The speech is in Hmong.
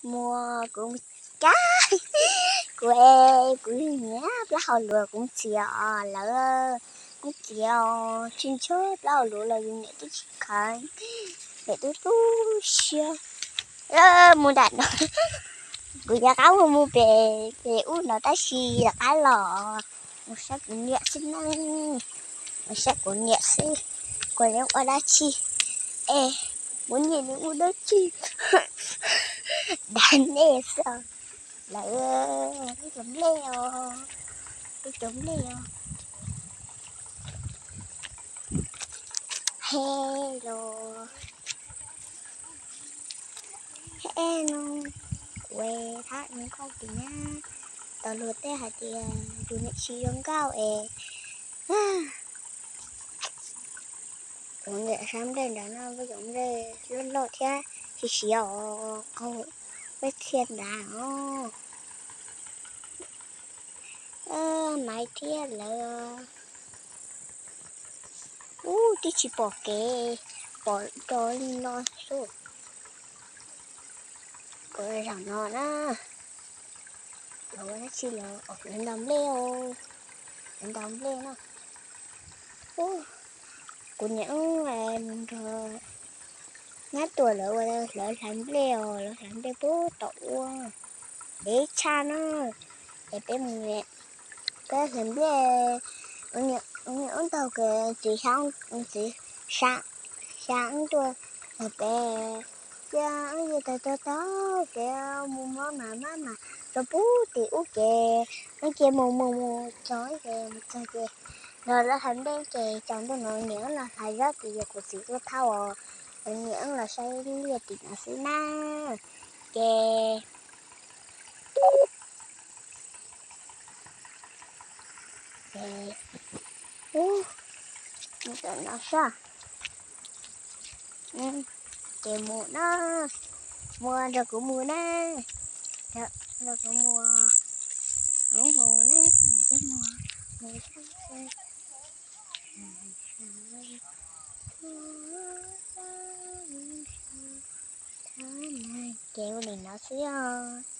Muaj kuv, kuv, kuv nyiam plaub hau luv kuv txiav os lawv, kuv txiav os tsis ntshua plaub hau luv los yus niam twb tsis khav, niam twb tu siab. Mus nram no, kuv yuav qab mus mus pem pem ub no tab sis rov qab los, mus saib kuv niam xwb na, mus saib kuv niam xwb, kuv niam ua dab tsi, es kuv niam nws ua dab tsi, dag nej xwb. Lawv, lub cov nplej os, lub cov nplej os. He los, he no, kuv thab nws koj tim na, tau luag tej hais tias yus niam tsis zoo nkauj es, kuv niam sab nplej nrad no, lub cov nplej loj loj thiab siav siav os, qaug peb txhia nrad os. Maiv thiab lawv, ub twb tsis pom kev, pom rau li no xwb. Kuv zaum no na, lawv ua dab tsi lawv, lawv ntaus nplej os, lawv ntaus nplej na. Kuv niam mus nrog nyab Tuam lawv ua, lawv hlais nplej os, lawv hlais nplej puag tom ub, ntev tshaj na. Es peb mus, peb hlais nplej, ua niam ub ntaug kev txiv, txiv xya, xya ub tuaj nrog peb, cia ub yig tag tag tag kev mus mab mas mab mas rau puag tim ub kev, ub cia mus mus mus txog ces mus txog ces los lawv hlais nplej ces tsaus ntuj no niam ub los hlais zab tim, yog kuv txiv tuaj thauj os, niam ub los saib liaj tim no xwb na. Ces, ces, ub, mus tom no soj. Ces mus na, mus nrog kuv mus na, nrog kuv mus, mus na, mus, mus. Ces ua li no xwb os.